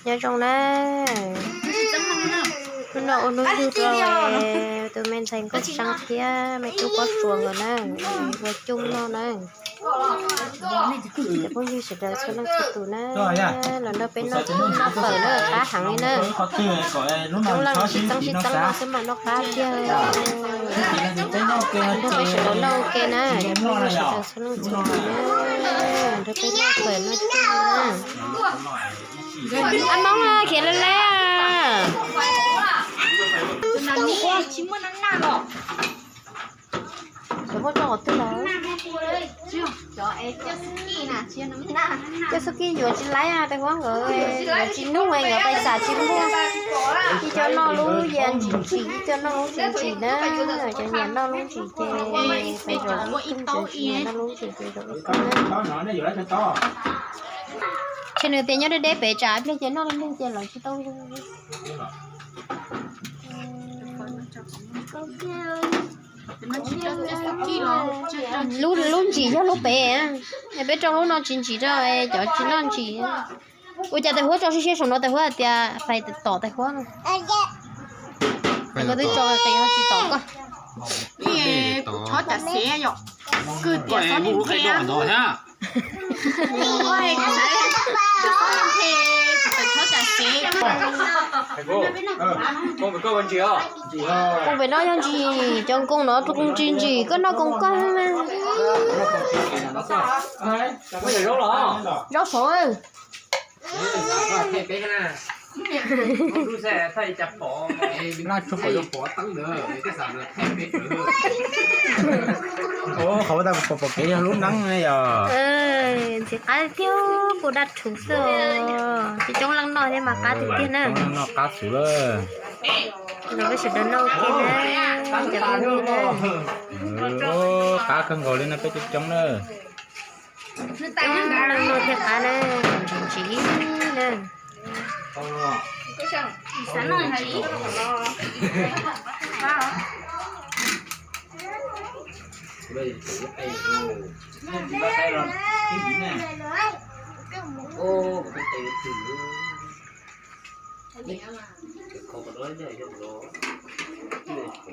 Nyob zoo na, hnub no ua hnub yug rau tus me ntxhais Nkauj Tseeb thiab me tub Pob Suav nkawd na, ua coob noj na. Cov phooj ywg sawv daws txhua leej txhua tus na, los nrog peb noj fawm na, qab heev li na. Coob leej sib txeeb sib txeeb no xwb mas noj qab tiag. Nrog peb sawv daws noj ua ke na, cov phooj ywg sawv daws txhua leej txhua tus na, nrog peb noj fawm noj coob na. Ab Hmoob, khiav lawm lauj. Cov muaj rau qhov twg lawm? Coj xub kij yuav tsis laib, tais huab nkawd yuav tsis nug, nkawd pais xam tsis muaj. Ib co noj lub yias ntsim ntsim, ib co noj lub ntsim ntsim na. Cov nyiam noj lub ntsim ces pais zaum ib tug, cov tsis nyiam noj lub ntsim ces zaum ib tug na. Ces nws tias nyob deb deb pem tsam ib pliag ces noj ib pliag ces lawv tsis tau. Lub, lub ntsim yog lub pem, es peb rau lub no tsis ntsim rau cov tsis noj ntsim. Ua cas tais huab tso siab siab saum no, tais huab hais tias pais tom tais huab no. Koj twb tso qis ho tsis tom koj. Txhob cam xev yom, kwv tias txhob nthe. Koos pem no yog ntsim, cov koos no tus koos tsis ntsim, koj noj koos koj na. Zaub saud. Qhov ua tau pom pom kev yog lub neeb yog. Ntxim qab tiag, kuj dab rhuv xwb os. Coob coob leej noj thiab mas qab tiag tiag na. Noj qab xwb lawm. Los peb sawv daws noj ua ke na, cov phooj ywg na. Qab kawg nkaus li no peb coob coob na. Coob leej noj thiaj qab na, ntsim ntsim na.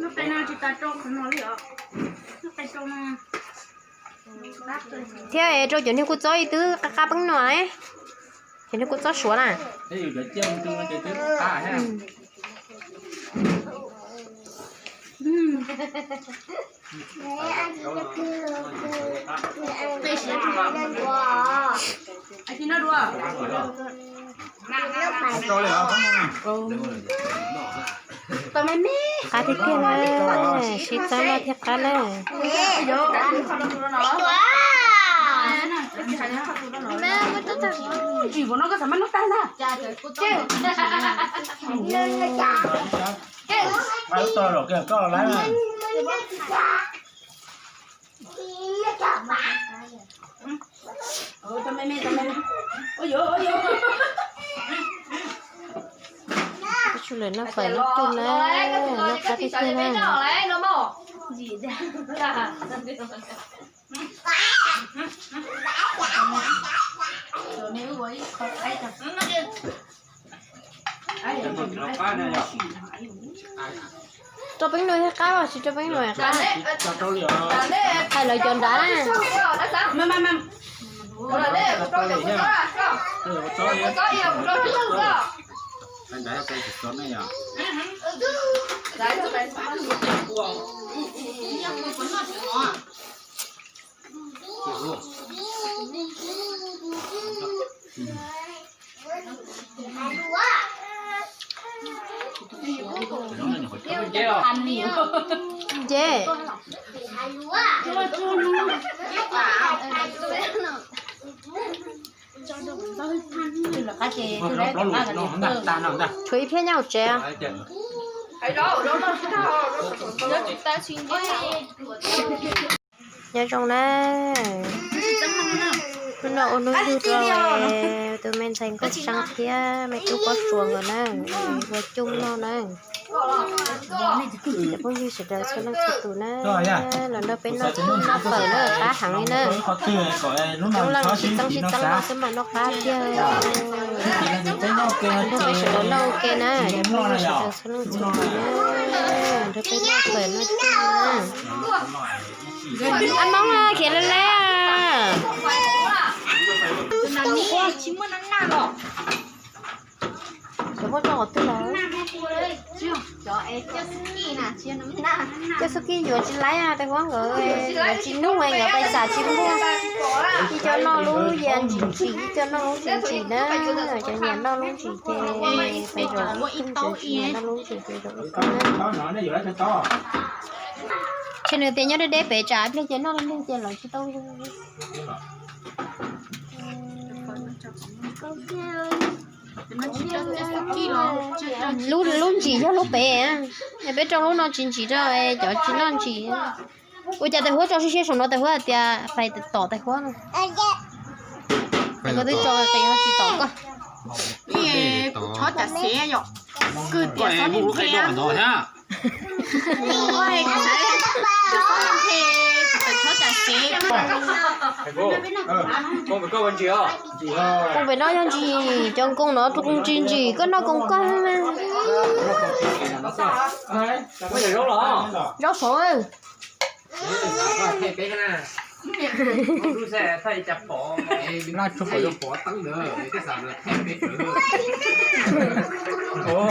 Lub qe no tsis tas rau qhov no li os. Lub qe rau no. Thiab rau cov niag kua txob ib twb qab qab peeb no, cov niag kua txob suav na. Qab tiag tiag na, sib txawb noj thiaj qab na. Ib tsoom lawm noj fawm noj coob na, noj qab tiag tiag na. Rau peeb nuam thiaj qab, tsis rau peeb nuam qab. Hais lawv cov nrad na. Nce. Tshuav ib phiab nyob hauv tsev. Nyob zoo na. Hnub no ua hnub yug rau tus me ntxhais Nkauj Tseeb thiab me tub Pob Suav nkawd na, ua coob noj na. Cov phooj ywg sawv daws txhua leej txhua tus na, los nrog peb noj fawm na, qab heev li na. Coob leej sib txeeb sib txeeb no xwb mas noj qab tiag. Nrog peb sawv daws noj ua ke na, nrog peb sawv daws txhua leej txhua tus na, nrog peb noj fawm noj caj na. Ab Hmoob, khiav lawm lauj. Cov muaj rau qhov twg los? Coj xub kij yuav tsis laib, tais huab nkawd yuav tsis nug, nkawd pais xam tsis muaj. Ib co noj lub yias ntsim ntsim, ib co noj lub ntsim ntsim na, cov nyiam noj lub ntsim ces pais zaum ib tug, cov tsis nyiam noj lub ntsim ces zaum ib tug na. Ces nws tias nyob deb deb pem tsam pliag ces noj pliag ces lawv tsis tau. Lub ntsim yog lub pem, peb rau lub no tsis ntsim rau cov tsis noj ntsim. Ua cas tais huab tso siab siab saum no, tais huab hais tias pais tom tais huab no. Koj twb tso qis ho tsis tom koj. Tshov cam xev yom, kwv tias txhob nthe. Koom pem no yog ntsim, cov koom no rau koom tsis ntsim, koj noj koom koj na. Zaub saud.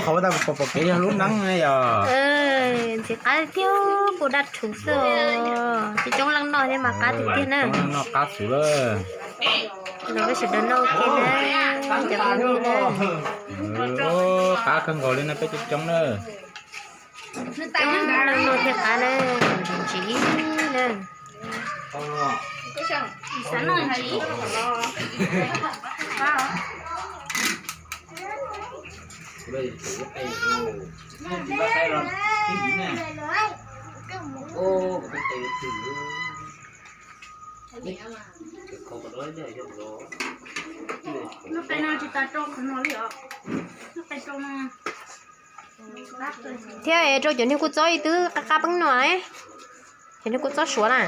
Qhov ua tau pom pom kev yog lub neeb yog. Ntxim qab tiag, kuj dab rhuv xwb. Coob coob leej noj thiab mas qab tiag tiag na. Noj qab xwb lawm. Los peb sawv daws noj ua ke na, cov phooj ywg na. Qab kawg nkaus li no peb coob coob na. Coob leej noj thiaj qab na, ntsim ntsim na. Lub qe no tsis tas rau qhov no li os. Lub qe rau no. Thiab es rau cov niag kua txob ib twb qab qab peeb no, cov niag kua txob suav na.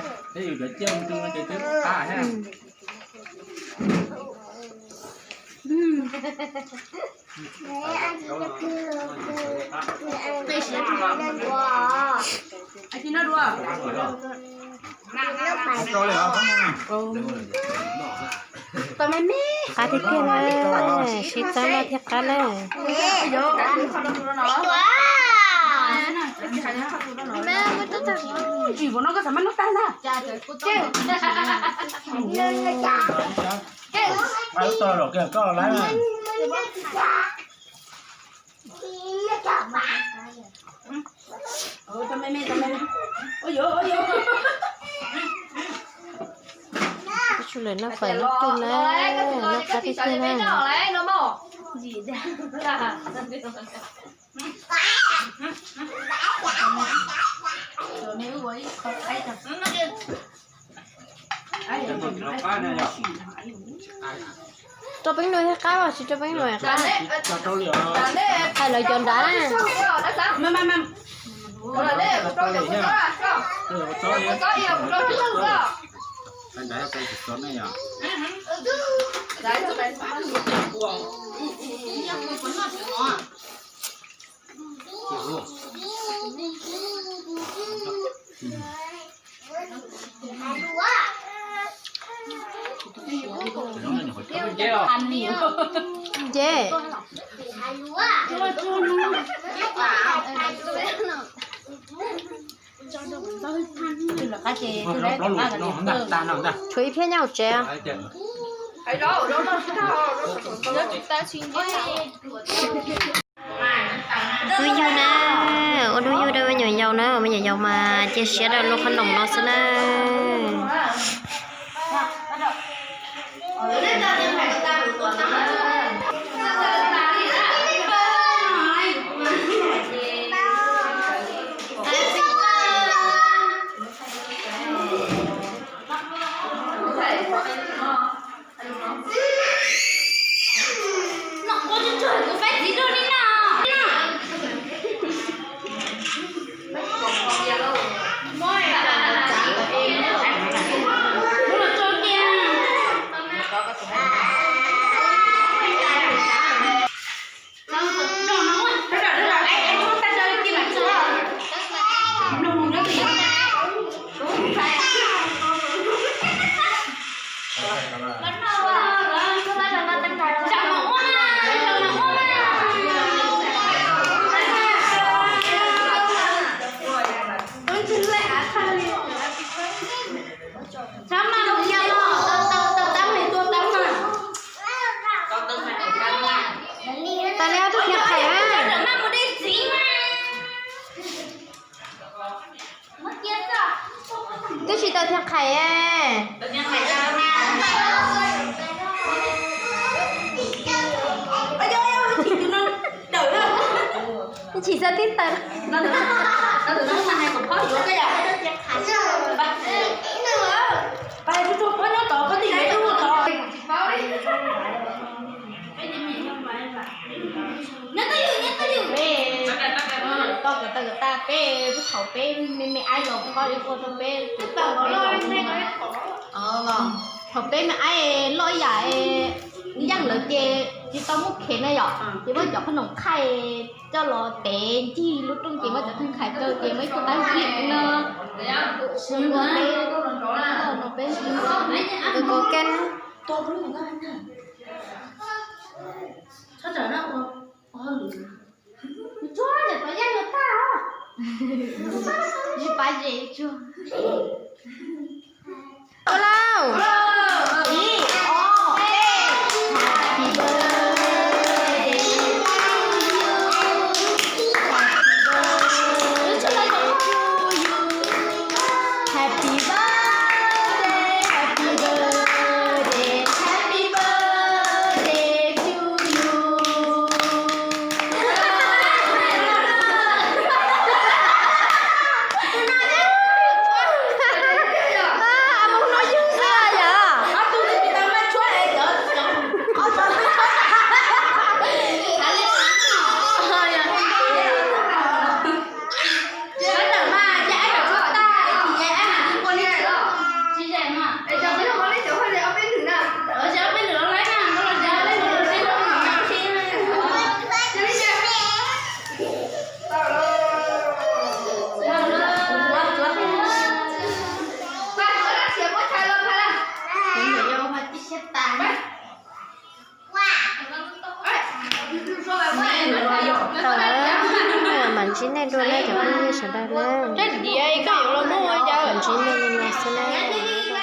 Qab tiag tiag na, sib txawb noj thiaj qab na. Peb sawv daws noj fawm noj cub na, noj qab tiag tiag na. Rau peeb no thiaj qab los tsis rau peeb no qab. Hais lawv cov nrad na. Ces tshuav ib phiab nyob hauv tsev. Hnub yug na, ua hnub yug rau me nyuam yaus na, me nyuam yaus mas cia siab rau lub qhob noom no xwb na. Thiab qhais. Chim xav tib taws. Peb, koj kov tau kov tag, peb thaum peb me me aib los koj li ua rau peb, thaum peb me aib loj yam yeej lawm ces tsis tau muab khev na yom, ces muab cov qhob noom qhaij coj los tev ncig lub rooj ces muab cov thawj qhais rau ces muab ib tug qab vim no. Peb, peb, Ua lauj. Ib, ob, peb. Happy birthday, happy birthday, happy birthday to you. Tau lawm, mam ntsib nej dua na cov phooj ywg sawv daws na. Mam ntsib nej li no xwb na.